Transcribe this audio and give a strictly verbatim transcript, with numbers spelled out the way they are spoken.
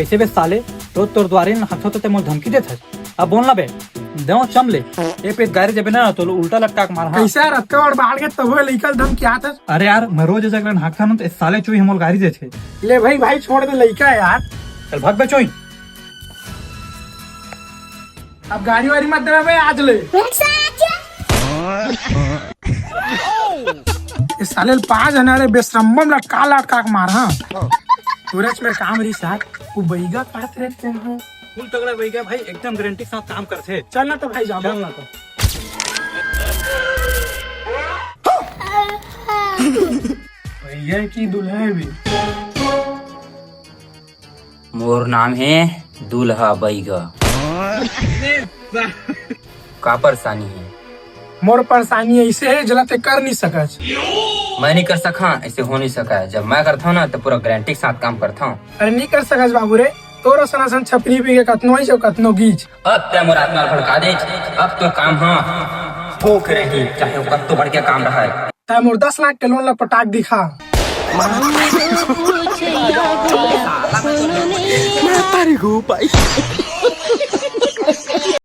कइसे बे साले, रोज तोर दुवारी ल नाहकथों त तैं मोला धमकी देथस। अब बोल ना बे, देवं चम ले। ए पे गाड़ी जबे ना, तो उल्टा लटका के मारहूं। कइसे यार, अतका बड़ बाढ़ के तभो लइका ल धमकी आथस? अरे यार, मैं रोज ए जगह नाहकथों ना, त ए साले चोई ह मोला गाड़ी देथे। ले भाई, भाई छोड़ दे लइका यार। चल भाग बे चोई। अब गाड़ी वाड़ी मत देबे बे आज ले। ए साले ल पाँच झन रे बेसरम्बम लटका लटका के मारहूं। पूरा मेर काम रहिस यार, वो बइगा काट रहे थे। फुल तगड़ा बइगा भाई, एकदम गारंटी के साथ काम करथे। चल ना तो भाई, जाबो। चल ना तो। भइया की दुल्हा हे बे। मोर नाम हे दूल्हा बइगा। का परेशानी हे? मोर परेशानी अइसे हे, जेला तैं कर नइ सकस। मैं नइ कर सकंव, अइसे हो नइ सकय। जब मैं करथंव ना, त पूरा गारंटी के साथ काम करथंव। अरे नइ कर सकस बाबू रे, तोर असन असन छपरी पी के कतनो आइस अउ कतनो गीस। अब तैं मोर आत्मा ल भड़का देस, अब तोर काम ह ठोक रही, चाहे वो कतनो बड़के काम रहय। तैं मोर दस लाख के लोन ला पटाक दिखा।